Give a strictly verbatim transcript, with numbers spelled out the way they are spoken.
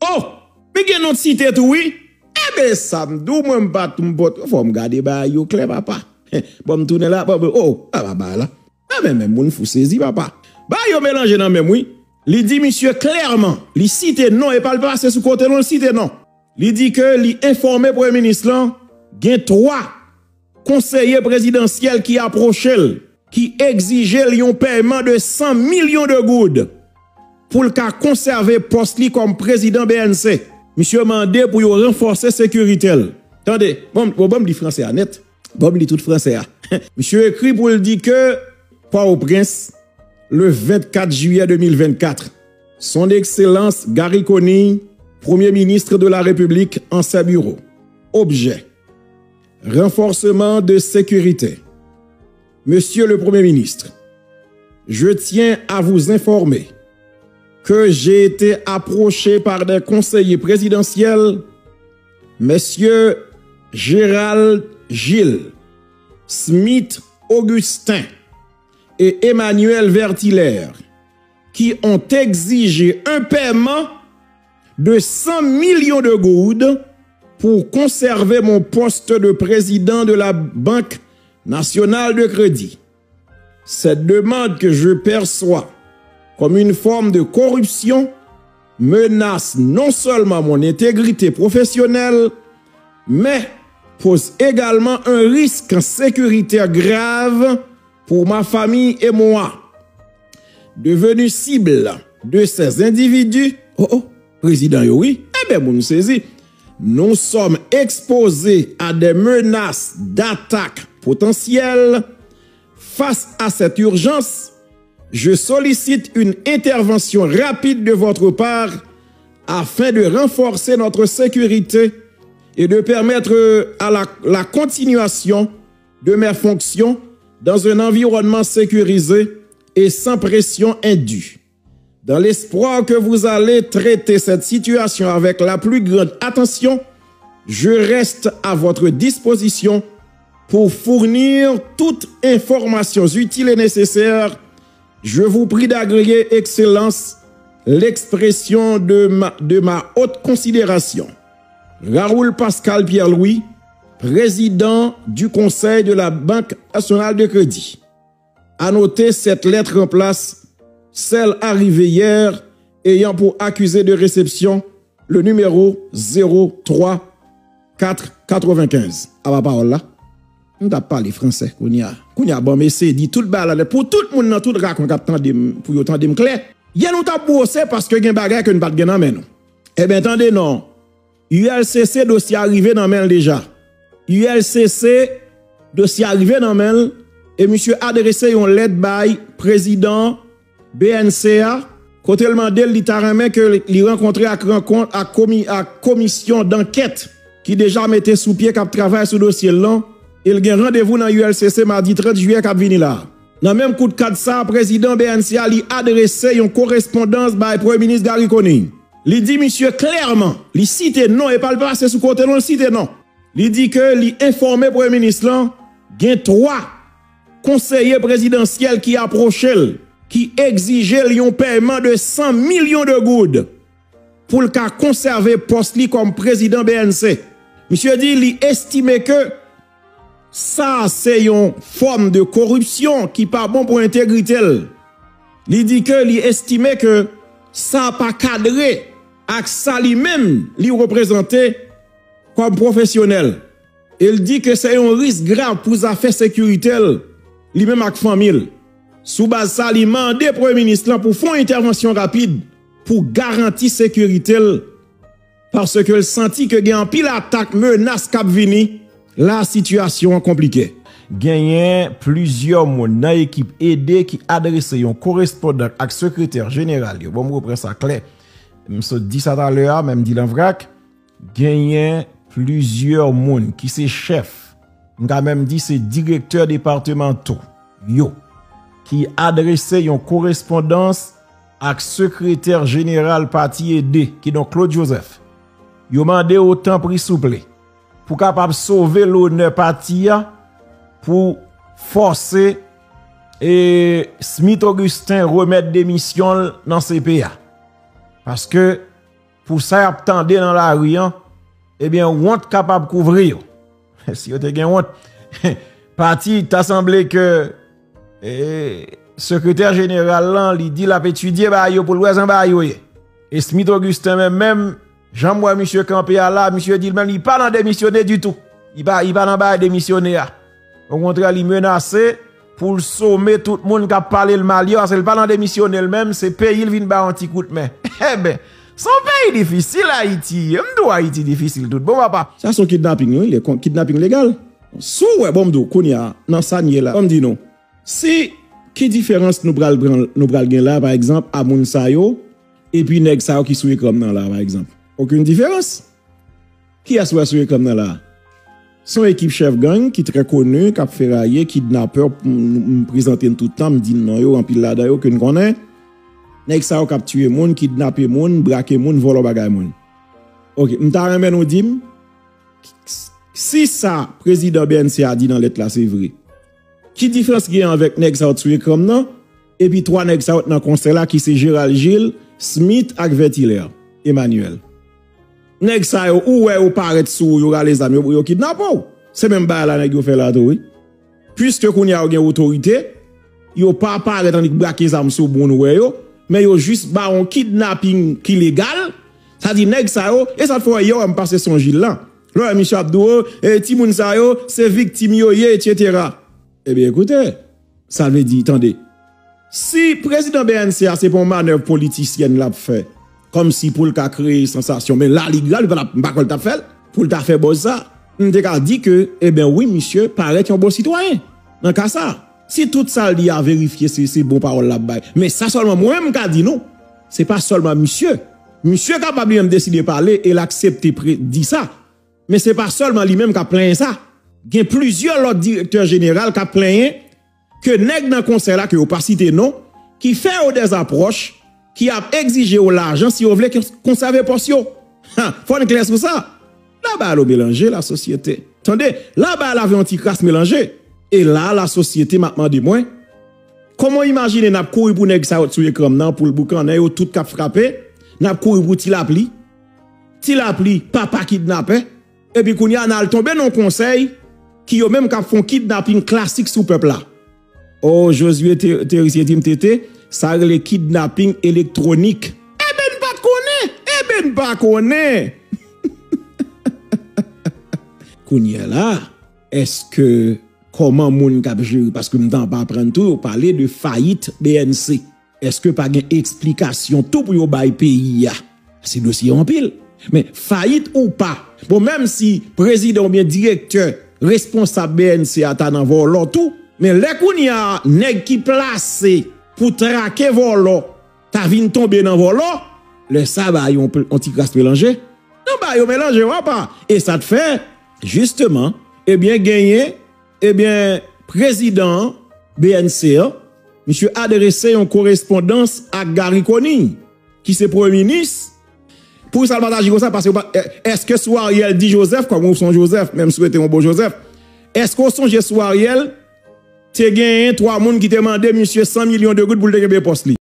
Oh, men gen non site tou wi. Enben sa m di w, mwen m pa t m pot fò m gade bagay yo klè papa. Bon, m tounen la, bon, oh, a pa bagay la. Enben men moun fou sezi papa. Bagay yo melanje nan men m wi. Li di misye klèman, li site non, e pa l pase sou kote non, li site non. Li di ke li enfòme premye minis lan gen twa konseye prezidansyèl ki apwoche l, ki egzije l yon pèman de san milyon de goud pou l ka konsève pòs li kòm prezidan B N C. Misye mande pou yo ranfòse sekirite l. Tande, bon, bon, bon, m li franse a nèt. Bon, m li tout franse a. Misye ekri pou l di ke Pòtoprens, le vingt-quatre juillet deux mille vingt-quatre. Son Excellence Garry Conille, Premier ministre de la République en ses bureaux. Objet : renforcement de sécurité. Monsieur le Premier ministre, je tiens à vous informer que j'ai été approché par des conseillers présidentiels, messieurs Gérald Gilles, Smith Augustin et Emmanuel Vertilaire, qui ont exigé un paiement de cent millions de gourdes pour conserver mon poste de président de la Banque nationale de crédit. Cette demande que je perçois comme une forme de corruption menace non seulement mon intégrité professionnelle, mais pose également un risque sécuritaire grave pour ma famille et moi. Devenu cible de ces individus, oh, oh, président yo wi, enben moun sezi. Nous sommes exposés à des menaces d'attaque potentielles. Face à cette urgence, je sollicite une intervention rapide de votre part afin de renforcer notre sécurité et de permettre à la, la continuation de mes fonctions dans un environnement sécurisé et sans pression indue. Dans l'espoir que vous allez traiter cette situation avec la plus grande attention, je reste à votre disposition pour fournir toute information utile et nécessaire. Je vous prie d'agréer, Excellence, l'expression de ma, de ma haute considération. Raoul Pascal Pierre-Louis, président du Conseil de la Banque nationale de crédit. À noter, cette lettre remplace celle arrivée hier, ayant pour accusé de réception le numéro zéro trois quatre quatre-vingt-quinze. A pa pawòl la. M t ap pale franse kounye a. Kounye a, bon, m eseye di tout bagay la nèt pou tout moun nan tout rakwen k ap tande m, pou yo tande m klè. Yè nou t ap bwose paske gen bagay ke n pa t gen nan men nou. Ebyen, tande non. U L C C dosye a rive nan men l deja. U L C C dosye a rive nan men l e misye adrese yon lèt bay prezidan B N C a, kote l mande l li ta renmen ke li rankontre ak rankont ak komi, ak komisyon dankèt ki deja mete sou pye k ap travay sou dosye l lan, e l gen randevou nan U L C C madi trant jiyè k ap vini la a. Nan menm kout kad sa a, prezidan B N C a li adrese yon korespondans bay Premye Minis Garry Conille. Li di misye klèman, li site non, e pa l pase sou kote non, li site non. Li di ke li enfòme Premye Minis lan gen twa konseye prezidansyèl ki apwoche l, ki egzije l yon pèman de san milyon de goud pou l ka konsève pòs li kòm prezidan B N C. Misye di li estime ke sa se yon fòm de koripsyon ki pa bon pou entegrite l. Li di ke li estime ke sa pa kadre ak sa li menm li reprezante kòm pwofesyonèl. E l di ke se yon risk grav pou zafè sekirite l, li menm ak fanmi l. Sou baz sa, li mande Premye Minis lan pou fè yon entèvansyon rapid pou garanti sekirite l, paske l santi ke gen anpil atak, menas k ap vini, la sitiyasyon an konplike. Genyen plizyè moun nan ekip ede ki adrese yon korespondan ak sekretè jeneral yo. Bon, m repran sa klè. M sot di sa talè a, men m di l an vrak. Genyen plizyè moun ki se chèf, m ka menm di se direktè depatemanto yo, ki adrese yon korespondans ak sekretè jeneral pati ede, kidonk Claude Joseph. Yo mande yo tanpri souple, pou kapab sove lonè pati a, pou fòse e Smith Augustin remèt demisyon l nan C P A. Paske pou sa y ap tande nan lari an, ebyen, wont kapab kouvri yo. Si yo te gen wont, pati, ta sanble ke, e, sekretè jeneral lan, li di l ap etidye bagay yo pou l wè jan bagay yo ye. E Smith Augustin menm, menm, jan m wè misye kanpe a la, misye di l menm, li pa nan demisyone ditou. Li pa, li pa nan bagay demisyone a. Okontrè, li menase pou l some tout moun k ap pale l mal yo, paske l pa nan demisyone l menm, se peyi l vin ba yon ti kout men. Eben, se yon peyi difisil, Ayiti. M di w Ayiti difisil tout bon, papa. Sa se yon kidnaping, wi, li kon-, kidnaping legal. Si w wè, bon, m di w, kounye a, nan sa n ye la, ban m di nou, si, ki diferans nou pral pran, nou pral gen la, pa egzanp, a moun sa yo, epi nèg sa yo ki sou ekran m nan la, pa egzanp? Okenn diferans. Kiyès w wè sou ekran m nan la? Se yon ekip chèf gang ki trè koni, k ap feraye, kidnapè, m, m prezante n tout tan, m di n non yo, anpil ladan yo ke n konnen. Nèg sa yo k ap tiye moun, kidnape moun, brake moun, vòlò bagay moun. Oke, m ta renmen nou di m, si sa prezidan B N C a di nan lèt la se vre, ki diferans gen avèk nèg sa yo t sou ekran m nan, epi twa nèg sa yo t nan konsèy la ki se Gérald Gilles, Smith ak Vertilaire Emmanuel? Nèg sa yo, ou wè yo parèt sou ou, yo rale zam, yo, yo kidnape w. Se menm bagay la nèg yo fè la tou, wi. Piske kounye a yo gen otorite, yo pa parèt annik brake zam sou moun ou wè yo, men yo jis ba yon kidnaping ki legal. Sa di nèg sa yo, e sa t fè w wè yè w wè m pase sou yon Gilles la. Lè w wè misye ap di w, e, timoun sa yo, se viktim yo ye, etsetera. Ebyen, ekoute, sa vle di, tande, si prezidan B N C a se pa yon manèv politisyèn l ap fè, kòmsi pou l ka kreye sansasyon, men la li grav, li pa t ap, m pa kwè l t ap fè l, pou l ta fè buzz sa, m te ka di ke, eben wi, misye parèt yon bon sitwayen. Nan ka sa, si tout sa l di a verifye, se, se bon pawòl l ap bay. Men sa sèlman mwen, m ka di nou, se pa sèlman misye. Misye kapab li menm deside pale e l aksepte pre-, di sa. Men se pa sèlman li menm k ap plenyen sa. Gen plizyè lòt direktè jeneral k ap plenyen ke nèg nan konsèy la, ke yo pa site non, ki fè yo dèzapwòch, ki ap egzije yo lajan si yo vle kons-, konsève pòs yo. Ha, fò n klè sou sa. Laba yo melanje, lasosyete. Tande, laba yo avè yon ti kras melanje. E la, lasosyete, m ap mande mwen, kòman w imajine n ap kouri pou nèg sa yo t sou ekran m nan, pou l boukannen yo tout k ap frape, n ap kouri pou Ti Lapli, Ti Lapli, papa kidnapè, epi kounye a n al tonbe nan yon konsèy ki yo menm k ap fè yon kidnaping klasik sou pèp la. O, Josué Te-, Thérisien di m, Tete, sa rele kidnaping elektwonik. Eben, n pa t konnen! Eben, n pa konnen! Kounye a la, èske kòman moun k ap jere, paske m t ap aprann tou, yo pale de fayit B N C. Èske pa gen eksplikasyon tou pou yo bay peyi a? Se dosye yo anpil. Men fayit ou pa, bon, menm si prezidan oubyen direktè responsab B N C a ta nan vòlò tou, men lè kounye a nèg ki plase pou trake vòlò ta vin tonbe nan vòlò, lè sa ba yo yon pl-, yon ti kras melanje. Non, ba yo melanje, w apa. E sa t fè, jisteman, ebyen, genyen, ebyen, prezidan B N C an, misye adrese yon korespondans ak Garry Conille, ki se premye minis, pou sa l pataje konsa, paske w pa, è-, èske sou Ariel di Joseph, kòm ou se yon Joseph, menm si w rete yon bon Joseph, èske w sonje sou Ariel, te genyen twa moun ki te mande misye san milyon de goud pou l te kenbe pòs li?